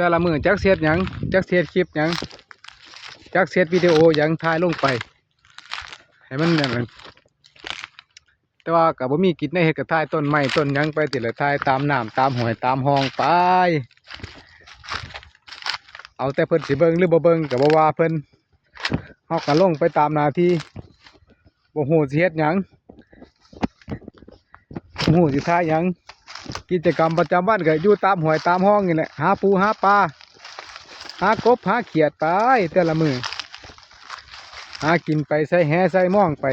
ຕ່ລະມື້ຈັກຊິເຮັດຫຍັງ ຈັກຊິເຮັດຄລິບຫຍັງ ຈັກຊິເຮັດວິດີໂອຫຍັງ ຖ່າຍລົງໄປໃຫ້ມັນນັ້ນ ແຕ່ວ່າກໍບໍ່ມີກິດແນວເຮັດ ກໍຖ່າຍຕົ້ນໄມ້ຕົ້ນຫຍັງໄປຕິລະ ຖ່າຍຕາມນ້ຳຕາມຫ້ວຍຕາມຮ່ອງໄປ ເອົາແຕ່ເພິ່ນຊິເບິ່ງຫຼືບໍ່ເບິ່ງກໍບໍ່ວ່າເພິ່ນ ເຮົາກໍລົງໄປຕາມໜ້າທີ່ ບໍ່ຮູ້ຊິເຮັດຫຍັງ ບໍ່ຮູ້ຊິຖ່າຍຫຍັງ ກິດຈະກຳປະຈຳວັນກໍຢູ່ຕາມຫ້ວຍຕາມຮ່ອງນີ້ແຫຼະ ຫາປູຫາປາ ຫາກົບຫາຂຽດໄປແຕ່ລະມື້ ຫາກິນໄປ ໃສ່ແຫໃສ່ມອງໄປ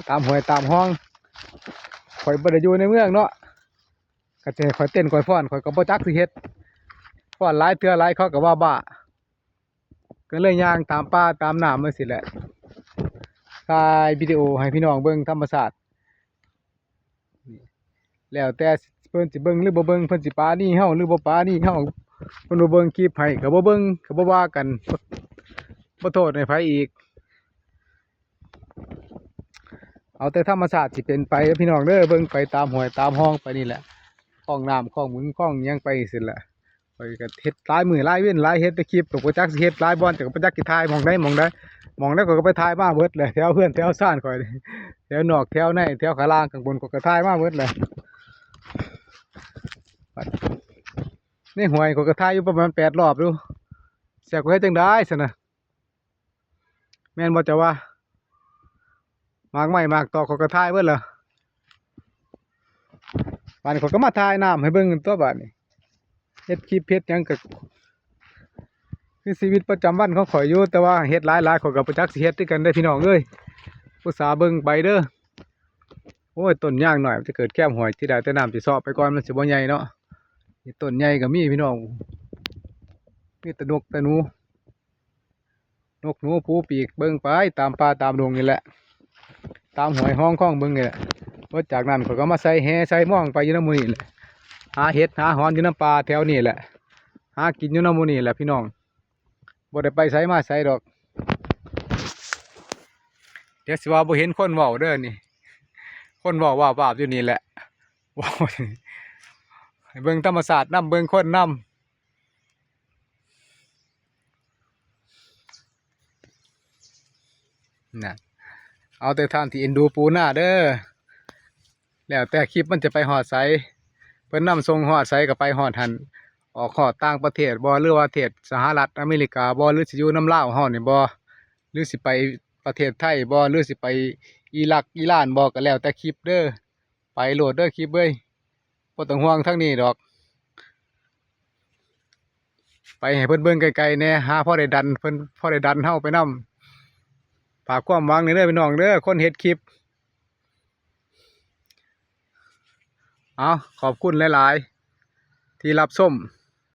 ຕາມຫ້ວຍຕາມຮ່ອງ ຂ້ອຍບໍ່ໄດ້ຢູ່ໃນເມືອງເນາະ ກໍຈະໃຫ້ຂ້ອຍເຕັ້ນຂ້ອຍຟ້ອນ ຂ້ອຍກໍບໍ່ຈັກຊິເຮັດ ຟ້ອນຫຼາຍເທື່ອຫຼາຍເຂົາກໍວ່າບ້າ ກໍເລີຍຍ່າງຕາມປ່າຕາມນ້ຳຈັ່ງຊີ້ແຫຼະ ຖ່າຍວິດີໂອໃຫ້ພີ່ນ້ອງເບິ່ງທຳມະຊາດ ແລ້ວແຕ່ເພິ່ນຊິເບິ່ງຫຼືບໍ່ເບິ່ງ ເພິ່ນຊິປານີເຮົາຫຼືບໍ່ປານີເຮົາ ເພິ່ນບໍ່ເບິ່ງຄລິບໃຫ້ກໍບໍ່ເບິ່ງ ກໍບໍ່ວ່າກັນ ບໍ່ໂທດໃຫ້ໃຜອີກ ເອົາແຕ່ທຳມະຊາດທີ່ເປັນໄປເດີພີ່ນ້ອງເດີ ເບິ່ງໄປຕາມຫ້ວຍຕາມຮ່ອງໄປນີ້ແຫຼະ ຄອງນ້ຳຄອງບຶງຄອງຫຍັງໄປຊີ້ແຫຼະ ຂ້ອຍກໍເຮັດຫຼາຍມື້ຫຼາຍເວັນຫຼາຍ ເຮັດແຕ່ຄລິບ ກໍບໍ່ຈັກຊິເຮັດຫຼາຍບ່ອນ ຈັກບໍ່ຈັກຊິຖ່າຍໝ່ອງໃດໝ່ອງໃດ ໝ່ອງໃດຂ້ອຍກໍໄປຖ່າຍມາເບິດແຫຼະ ແຖວເຮືອນແຖວຊານຂ້ອຍ ແຖວນອກແຖວໃນ ແຖວຂ້າງລ່າງຂ້າງບົນ ຂ້ອຍກໍຖ່າຍມາເບິດແຫຼະ ໃນຫ້ວຍຂ້ອຍກໍຖ່າຍຢູ່ປະມານແປດລອບຢູ່ ແຊກວ່າເຮັດຈັ່ງໃດຊັ້ນນະ ແມ່ນບໍ່ເຈົ້າວ່າ ໝາກໄມ້ໝາກຕອກຂ້ອຍກໍຖ່າຍເບິດແລ້ວ ບາດນີ້ຂ້ອຍກໍມາຖ່າຍນ້ຳໃຫ້ເບິ່ງຕົວະ ບາດນີ້ເຮັດຄລິບເຮັດຫຍັງກໍຄືຊີວິດປະຈຳວັນຂອງຂ້ອຍຢູ່ ແຕ່ວ່າເຮັດຫຼາຍໆ ຂ້ອຍກໍບໍ່ຈັກຊິເຮັດຄືກັນເດີພີ່ນ້ອງເອີຍ ອຸດສ່າເບິ່ງໄປເດີ ໂອ້ຍ ຕົ້ນຍາງໜ້ອຍມັນຈະເກີດແຄມຫ້ວຍ ຊິໄດ້ແຕ່ນ້ຳຊິເຊາະໄປກ່ອນ ມັນຊິບໍ່ໃຫຍ່ເນາະ ຕົ້ນໃຫຍ່ກໍມີພີ່ນ້ອງ ມີແຕ່ນົກແຕ່ໜູ ນົກໜູປູປີກເບິ່ງໄປຕາມປ່າຕາມດົງນີ້ແຫຼະ ຕາມຫ້ວຍຮ່ອງຄອງເບິ່ງນີ້ແຫຼະ ເບິດຈາກນັ້ນຂ້ອຍກໍມາໃສ່ແຫໃສ່ມອງໄປຢູ່ນຳໝູ່ນີ້ແຫຼະ ຫາເຫັດຫາຫອນຢູ່ນຳປ່າແຖວນີ້ແຫຼະ ຫາກິນຢູ່ນຳໝູ່ນີ້ແຫຼະພີ່ນ້ອງ ບໍ່ໄດ້ໄປໃສມາໃສດອກ ດຽວຊິວ່າບໍ່ເຫັນຄົນເວົ້າເດີນີ້ ຄົນເວົ້າວາບວາບຢູ່ນີ້ແຫຼະ ເວົ້າ ໃຫ້ເບິ່ງທຳມະຊາດນຳ ເບິ່ງຄົນນຳ ນະ ເອົາແຕ່ທ່ານທີ່ເອັນດູປູນາເດີ ແລ້ວແຕ່ຄລິບມັນຈະໄປຮອດໃສ ເພິ່ນນຳສົ່ງຮອດໃສກໍໄປຮອດຫັ້ນ ອອກຮອດຕ່າງປະເທດບໍ່ ຫຼືວ່າປະເທດສະຫະລັດອາເມລິກາບໍ່ ຫຼືຊິຢູ່ນຳລາວເຮົານີ້ບໍ່ ຫຼືຊິໄປປະເທດໄທບໍ່ ຫຼືຊິໄປອີຣັກອີຣານບໍ່ ກໍແລ້ວແຕ່ຄລິບເດີ ໄປໂລດເດີຄລິບເອີຍ ບໍ່ຕ້ອງຫ່ວງທາງນີ້ດອກ ໄປໃຫ້ເພິ່ນເບິ່ງໄກໆແດ່ ຫາພໍໄດ້ດັນເພິ່ນ ພໍໄດ້ດັນເຮົາໄປນຳ ຝາກຄວາມຫວັງນີ້ເດີພີ່ນ້ອງເດີ ຄົນເຮັດຄລິບ ເອົາ ຂອບຄຸນຫຼາຍໆທີ່ຮັບຊົມ